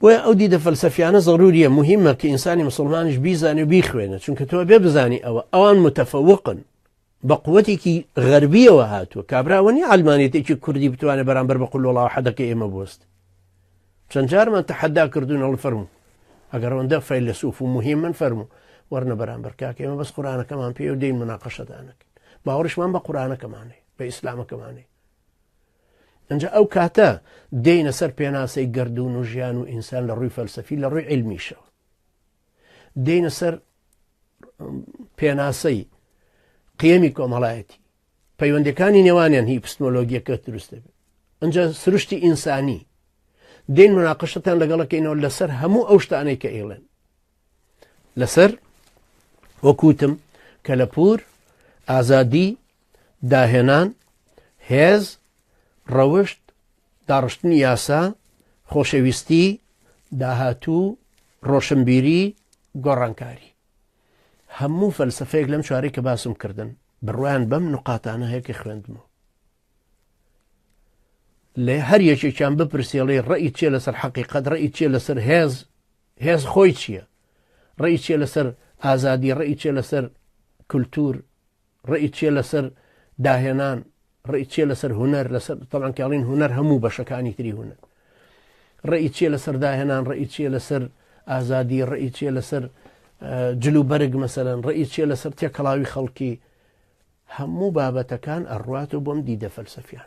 بۆیە ئەو دیدە فەلسەفیانە زەروریە مهمە کە ئینسانی مسلمانیش بیزانێ و بیخوێنە چونکە تۆ بێ بزانی ئەوە ئەوان متەفەوقن بە قوتێکی غەربیەوە هاتووە کابراوە نیە عەلمانیەتێکی کوردی بتوانێت بەرامبەر بە قل الله حەدەکە ئێمە بوەست چەند جارمان تەحەدا کردوون ئەڵ فەرموو ئەگەر ئەوەندە فەیلەسوف و مهم من فەرموو وەرنە بەرامبەر کاکە ئێمە بەس قورآانەکەمان پێ و دەین مناقەشەدانەکەین باوەڕیشمان بە قورآانەکەمانێ بە ئیسلامەکەمانێ ئەجا ئەو کاتە دێینە سەر پێناسەی گردون و ژیان و ئینسان لە ڕووی فەلسەفی لە ڕووی علمیشەوە دێینە سەر پێناسەی قیەمی کۆمەڵایەتی پەیوەندەکانی نێوانیان هی پسمۆلۆگیەکە دروست دەبێت ئەجا سروشتی ئینسانی دێن مناقشتان لەگەڵەکەینەوە لەسەر هەموو ئەو شتانەی کە ئێڵێن لەسەر وەکوتم کەلەپور ئازادی داهێنان هێز ڕەوشت داڕشتنی یاسا خۆشەویستی داهاتوو ڕۆشنبیری گۆڕانکاری هەموو فەلسەفەیەک لەم چوارەی کە باسم کردن بڕوایان بەم نوقاتانە هەیە کە خوێندمەوە. لە هەر یەکێکیان بپرسێڵی ڕێی چیە لەسەر حەقیقەت ڕێی چیە لەسەر هێز هێز خۆی چییە ڕێی چیە لەسەر ئازادی ڕێی چیە لەسەر کولتور ڕێی چیە لەسەر داهێنان ڕێی چیە لەسەر هونەر لەسەر تەبعەن کاڵین هونەر هەموو بەشەکانی تری هونەر ڕێی چیە لەسەر داهێنان ڕێی چیە لەسەر ئازادی ڕێی چیە لەسەر جل و بەرگ مەسەلەن ڕێی چیە لەسەر تێکەڵاوی خەڵکی هەموو بابەتەکان ئەڕواتەوە بۆم دیدە فەلسەفیان.